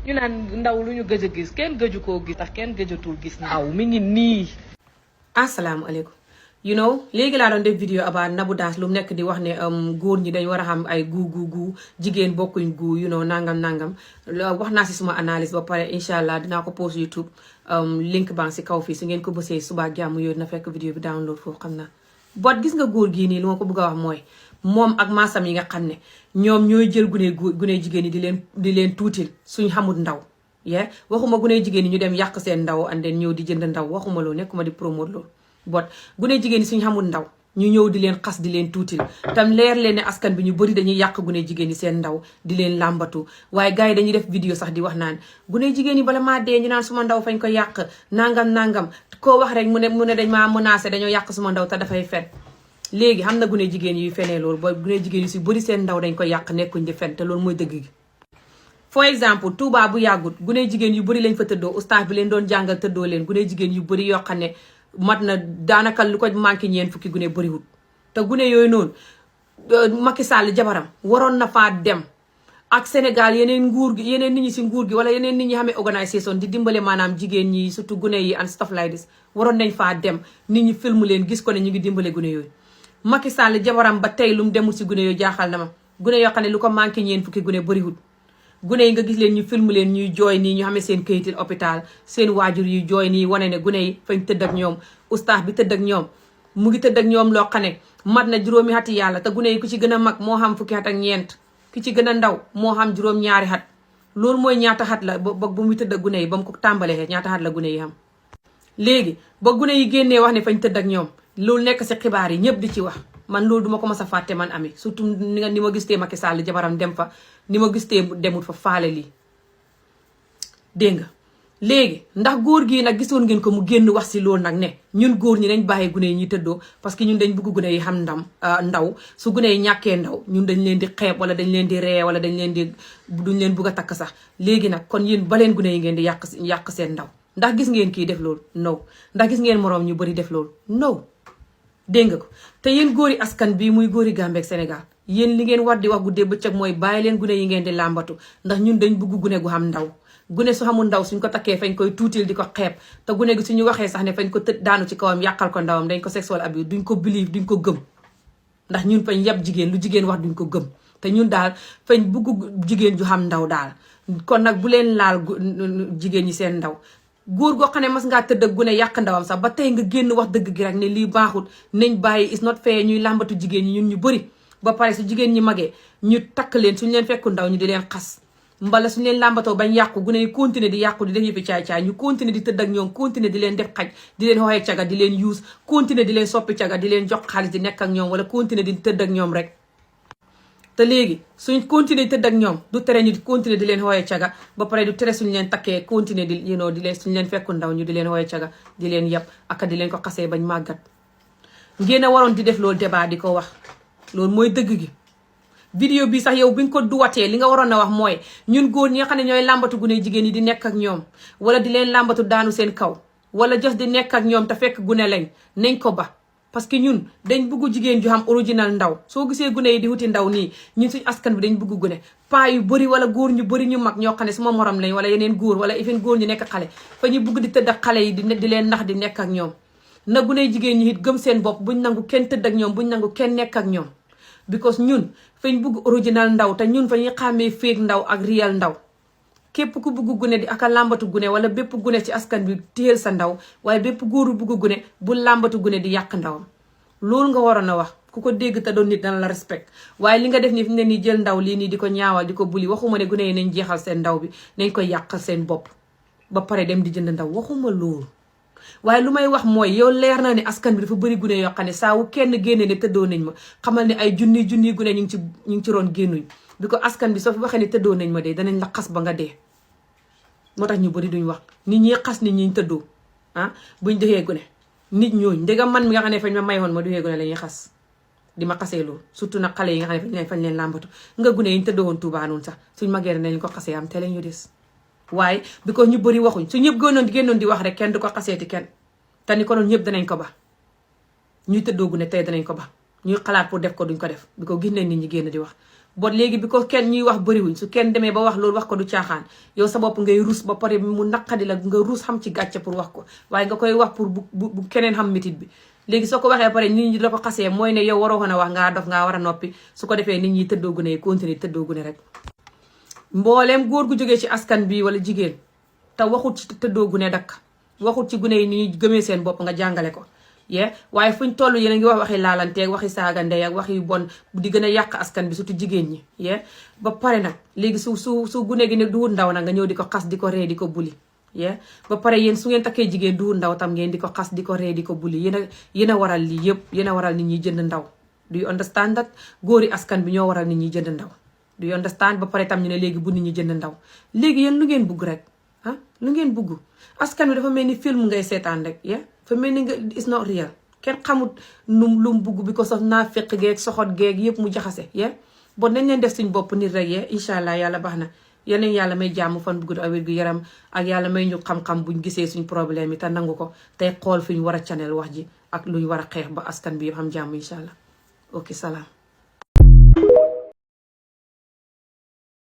ñu naan ndaw lu ñu gëj a gis kenn gëju koo gis tax kenn gëjatul gis ndaw mi ngi nii. asalaamaaleykum léegi laa doon def vidéo about Nabou Dash lu mu nekk di wax ne góor ñi dañ war a xam ay gu jigéen bokkuñ gu nangam wax naa si suma analyse ba pare incha allah dinaa ko post YouTube link baa si kaw fii su ngeen ko bësee suba jàmm yooyu na fekk vidéo bi download foofu xam naa. bot gis nga góor gii nii lu ma ko bëgg a wax mooy moom ak maasam yi nga xam ne ñoom ñooy jël gune jigéen ñi di leen tuutil suñ xamul ndaw waxuma gune jigéen ñi ñu dem yàq seen ndaw and then ñëw di jënd ndaw waxuma loolu nekkuma di promote loolu bot gune jigéen ñi suñ xamul ndaw ñu ñëw di leen xas di leen tuutil tam leer leen ne askan bi ñu bëri dañuy yàq gune jigéen ñi seen ndaw di leen làmbatu waaye gars yi dañuy def vidéo sax di wax naan gune jigéen ñi bala maa dee ñu naan suma ndaw fañ ko yàq nangam koo wax rek mu ne dañ maa menacé dañoo yàq suma ndaw te dafay fen léegi xam na gune jigéen yi fenee loolu booy gune jigéen yi si bëri seen ndaw dañ ko yàq nekkuñ di fen te loolu mooy dëgg gi for exemple Touba bu yàggut gune jigéen yu bëri lañ fa tëddoo ustaas bi leen doon jàngal tëddoo leen gune jigéen yu bëri yoo xam ne mat na daanaka lu ko manqué ñeen fukki gune bëriwut te gune yooyu noonu Macky Sall jabaram waroon na faa dem ak Sénégal yeneen nit ñi si nguur gi wala yeneen nit ñi xamee organisation di dimbale maanaam jigéen ñi surtout gune yi and stuff like this waroon nañ faa dem nit ñi film leen gis ko ne ñu ngi dimbale gune yooyu Macky Sall jabaram ba tey lu mu demul si gune yooyu jaaxal na ma gune yoo xam ne lu ko manqué ñeen fukki gune bëriwut gune yi nga gis leen ñu film leen ñuy jooy nii ñu xamee seen këyitil hôpital seen waajur yu jooy nii wane ne gune yi fañ tëdd ak ñoom ustaas bi tëdd ak ñoom mu ngi tëdd ak ñoom loo xam ne mat na juróomi xati yàlla te gune yi ku ci gën a mag moo xam fukki xat ak ñeent ki ci gën a ndaw moo xam juróom-ñaari xat loolu mooy ñaata xat la ba bu muy tëdd ak gune yi ba mu ko tàmbalee ñaata xat la gune yi xam léegi ba gune yi génnee wax ne fañ tëdd ak ñoom loolu nekk si xibaar yi ñëpp di ci wax man loolu duma ko mas a fàtte man ami surtout ni ma gis tee Macky Sall jabaram dem fa ni ma gis tee demut fa faale lii dégg nga léegi ndax góor gii nag gisoon ngeen ko mu génn wax si loolu nag ne ñun góor ñi dañ bàyyi gune yi ñuy tëddoo parce que ñun dañ bëgg gune yi xam ndaw su gune yi ñàkkee ndaw ñun dañ leen di xeeb wala dañ leen di ree wala duñ leen bugg a takk sax léegi nag kon yéen baleen gune yi ngeen di yàq seen ndaw ndax gis ngeen kii def loolu no ndax gis ngeen moroom ñu bëri def loolu no dégg nga ko te yéen góori askan bi muy góori Gambie ak Sénégal yéen li ngeen war di wax guddee bëccëg mooy bàyyi leen gune yi ngeen di làmbatu ndax ñun dañ bëgg gune gu xam ndaw gune su xamul ndaw suñ ko takkee fañ koy tuutil di ko xeeb te gune gi suñu waxee sax ne fañ ko tëdd daanu ci kawam yàqal ko ndawam dañ ko sexual abuse duñ ko believe duñ ko gëm ndax ñun fañ yab jigéen lu jigéen wax duñ ko gëm te ñun daal fañ bëgg jigéen ju xam ndaw daal kon nag bu leen laal jigéen ñi seen ndaw góor goo xam ne mas ngaa tëdd ak gune yàq ndawam sax ba tey nga génn wax dëgg gi rek ne lii baaxul nañ bàyyi is not fair ñuy làmbatu jigéen ñi ñun ñu bëri ba pare su jigéen ñi magee ñu takk leen suñu leen fekku ndaw ñu di leen xas mbala suñu leen làmbatoo bañ yàqu gune yi continuer di yàqu di def yëfi caay-caay ñu continuer di tëdd ak ñoom continuer di leen def xaj di leen xooxee caga di leen use continuer di leen soppi caga di leen jox xaalis di nekk ak ñoom wala continuer di tëdd ak ñoom rek te léegi suñ continuer tëdd ak ñoom du tere ñu continuer di leen xooyee caga ba pare du tere suñu leen takkee continuer di di leen suñu leen fekku ndaw ñu di leen xooyee caga di leen yab aka di leen ko xasee bañ màggat ngeen a waroon di def loolu débat di ko wax loolu mooy dëgg gi vidéo bi sax yow bi nga ko duwatee li nga waroon a wax mooy ñun góor ñi nga xam ne ñooy làmbatu gune jigéen yi di nekk ak ñoom wala di leen làmbatu daanu seen kaw wala jos di nekk ak ñoom te fekk gune lañ nañ ko ba parce que ñun dañ bëgg jigéen ju xam original ndaw soo gisee gune yi di wuti ndaw nii ñun suñu askan bi dañ bëgg gune paa yu bëri wala góor ñu bëri ñu mag ñoo xam ne suma morom lañ wala yeneen góor wala even góor ñu nekk xale fa ñu bëgg di tëdd ak xale yi di leen nax di nekk ak ñoom na gune jigéen ñi it gëm seen bopp buñ nangu kenn tëdd ak ñoom buñ nangu kenn nekk ak ñoom because ñun fañ bëgg original ndaw te ñun fa ñuy xàmmee fake ndaw ak real ndaw képp ku bëgg gune di aka làmbatu gune wala bépp gune ci askan bi téyel sa ndaw waaye bépp góoru bëgg gune bu làmbatu gune di yàq ndawam loolu nga waroon a wax ku ko dégg te doon nit dana la respect waaye li nga def ni fi ne nii jël ndaw lii nii di ko ñaawal di ko buli waxuma ne gune yi nañ jeexal seen ndaw bi nañ koy yàqal seen bopp ba pare dem di jënd ndaw waxuma loolu waaye lu may wax mooy yow leer na ne askan bi dafa bëri gune yoo xam ne saa wu kenn génne ne tëddoo nañ ma xamal ne ay junni gune ñu ngi ci roon génnuñ bi ko askan bi soo fi waxee ne tëddoo nañ ma dee danañ la xas ba nga dee moo tax ñu bëri duñ wax nit ñi xas nit ñi tëddoo buñ defee gune nit ñooñ ndegam man mi nga xam ne fañ ma mayoon ma duxee gune la ñuy xas di ma xasee loolu surtout nag xale yi nga xam ne fañ leen làmbatu nga gune yi ñu tëddoo woon Tuubaa noonu sax suñ magee nañ ko xasee am te la ñu des waaye bi ko ñu bëri waxuñ su ñëpp génnoon di wax rek kenn du ko xaseeti kenn te ni ko noonu ñëpp danañ ko ba ñuy tëddoo gune tey danañ ko ba ñuy xalaat pour def ko duñ ko def bi ko gis nañ nit ñi génn di wax bon léegi bi ko kenn ñuy wax bëriwuñ su kenn demee ba wax loolu wax ko du caaxaan yow sa bopp ngay rus ba pare mu naqadi la nga rus xam ci gàcce pour wax ko waaye nga koy wax pour bu keneen xam métit bi léegi soo ko waxee pare nit ñi la ko xasee mooy ne yow waroo ko a wax ngaa dof ngaa war a noppi su ko defee nit ñi tëddoo gune yi continuer tëddoo gune rek mbooleem góor gu jógee ci askan bi wala jigéen te waxut ci tëddoo gune dakk waxut ci gune yi ni ñuy gëmee seen bopp nga jàngale ko waaye fuñ toll yéen a ngi wax waxi laalanteeg waxi saaga ndey ak waxi bon di gën a yàq askan bi surtout jigéen ñi ba pare nag léegi su gune gi ne duwut ndaw nag nga ñëw di ko xas di ko ree di ko buli ba pare yéen su ngeen takkee jigéen duwut ndaw tam ngeen di ko xas di ko ree di ko buli yéen a waral lii yëpp yéen a waral nit ñi jënd ndaw do you understand that góori askan bi ñoo waral nit ñi jënd ndaw do you understand ba pare tam ñu ne léegi bu nit ñi jënd ndaw léegi yéen lu ngeen bugg rek lu ngeen bugg askan bi dafa mel ni film ngay seetaan rek fa mel ni nga it's not real kenn xamut lu mu bugg bi ko sox naa fekk geeg soxot geeg yëpp mu jaxase bon nañ leen def suñ bopp nit rek incha allah yàlla baax na yeneen yàlla may jàmm fan bu gudd ak wér gu yaram ak yàlla may ñu xam-xam buñ gisee suñ problème yi te nangu ko tey xool fi ñu war a channel wax ji ak lu ñu war a xeex ba askan bi yëpp xam jàmm incha allah ok salaam